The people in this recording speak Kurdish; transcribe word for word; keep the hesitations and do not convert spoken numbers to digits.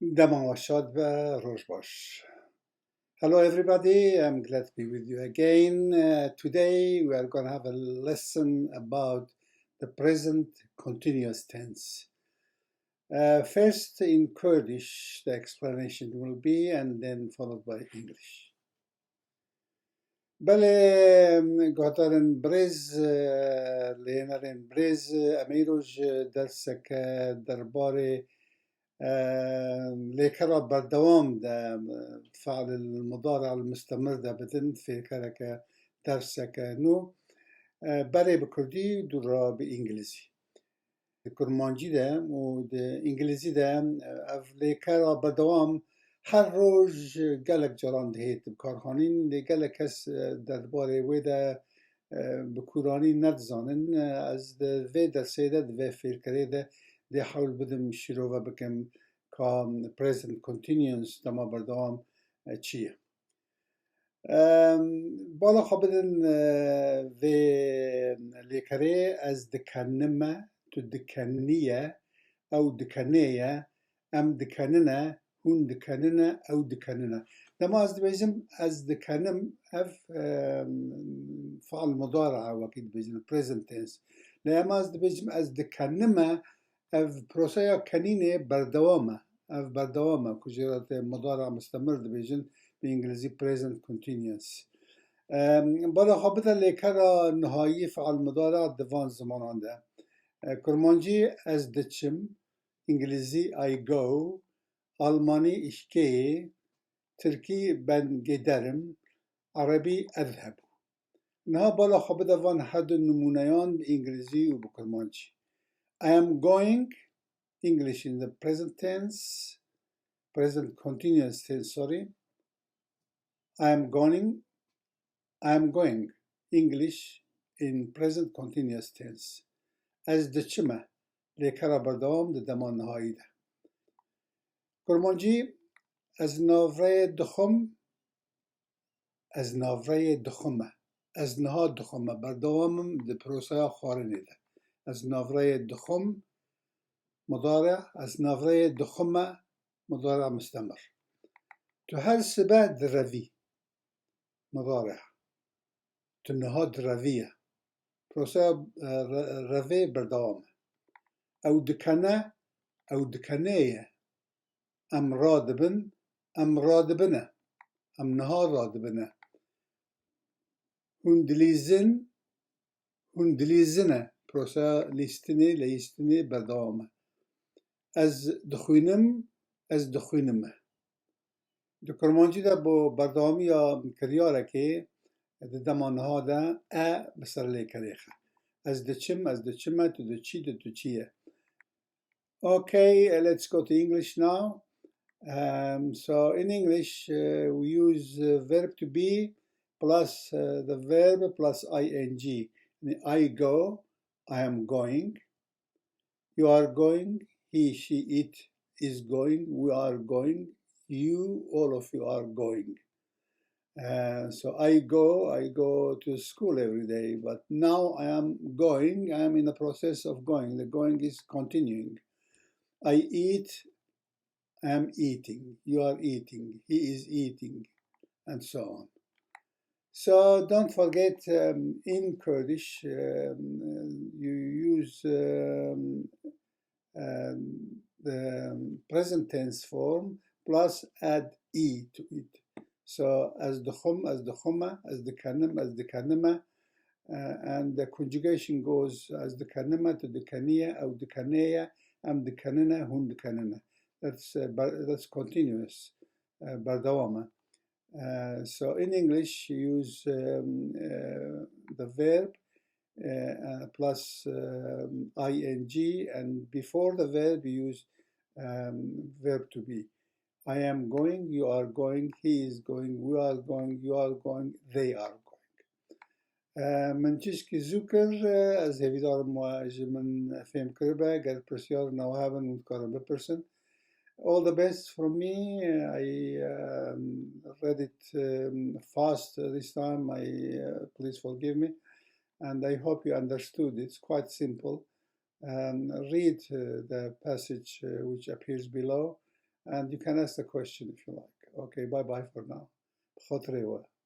Dema we şad be, roj baş. Hello everybody, I'm glad to be with you again. Uh, today we are gonna have a lesson about the present continuous tense. Uh, first in Kurdish, the explanation will be, and then followed by English. Belê, guhdarên birêz, lênerên birêz, em îro ji derseke derbarê, e, lêkera berdewam de, fe'l mudari al mustemir de bidin, fêrkereke derseke nû, e, berê bi kurdî, dû re bi îngilîzî. Di kurmancî de û di îngilîzî de ev lêkera berdewam her roj gelek caran dihêt bi kar xanîn, lê gelek kes, e, derbarê wê de, e, bi kûranî nedizanin. E, ez di vê dersê de, di vê fêrkerê de dê hewl bidim şîrove bikim ka present continuous, dema berdewam, e, çi ye. Em, bala xwe bidin, e, vê lêkerê, ez dikenime, tu dikeniye, ew dikenê ye, em dikenine, hûn dikenine, ew dikenine. Dema ez dibêjim, ez dikenim, ev, em, fe'l mudari e, wekî dibêjin, present tense. Lê ema ez dibêjim, ez dikenime, ev proseya kenînê berdewam e. Ev berdewam e, ku jê re tê mudari mustemir dibêjin, bi îngilîzî present continuous. Em, bala xwe bide lêkera nihayî fe'l mudari di van zimanan de. E, kurmancî ez diçim, îngilîzî I go, almanî ich gehe, tirkî ben giderim, erebî ezhebu. Niha bala xwe bide van her du nimûneyan bi îngilîzî û bi kurmancî. I am going, English in the present tense, present continuous tense, sorry. I am going, I am going, English in present continuous tense. Ez diçime, lêkera berdewam di dema nihayî de. Kurmancî, ez navreyê dixwim, ez navreyê dixwime. Ez niha dixwime, berdewam im di proseya xwarinê de. Ez navreyê dixwim, mudari, ez navreyê dixwime, mudari mustemir. Tu her sibe direvî, mudari. Tu niha direvî ye. Proseya, e, re-, revê berdewam e. Ew dikene, ew dikenê ye. Em radibin, em radibine. Em niha radibine. Hûn dilîzin, hûn dilîzine. Proseya lîstinê, leyîstinê berdewam e. Ez dixwînim, ez dixwînime. Di kurmancî de bo berdewamiya kiryarekê di dema niha de e bi ser lêkerê xe. Ez diçim, ez diçime, tu diçî, tu diçî ye. Okay, uh, let's go to English now. Um, so in English, uh, we use, uh, verb to be plus, uh, the verb plus I N G. Yani, I go, I am going. You are going, he, she, it is going, we are going, you, all of you are going. Uh, so I go, I go to school every day, but now I am going, I am in the process of going. The going is continuing. I eat, I am eating, you are eating, he is eating, and so on. So don't forget, um, in Kurdish, um, you use, um, um, the present tense form plus add e to it. So ez dixwim, ez dixwime, ez dikenim, ez dikenime. Uh, and the conjugation goes, ez dikenime, tu dikeniye, ew dikenê ye, em dikenine, hûn dikenine. That's, uh, ber-, that's continuous, uh, berdewam e. Uh, so in English, you use, um, uh, the verb, uh, uh, plus, um, I N G, and before the verb, you use, um, verb to be. I am going, you are going, he is going, we are going, you are going, they are going. Eh, min tişkî zû kir, eh, ez hêvîdar im we ji min fêm kiribe. Ger pirsyarina we hebin, hûn dikarin bipirsin. All the best from me. I, um, read it, um, fast this time. I, uh, please forgive me. And I hope you understood. It's quite simple. Um, read, uh, the passage, uh, which appears below. and you can ask the question if you like. Okay, bye bye for now. Bi xatirê we.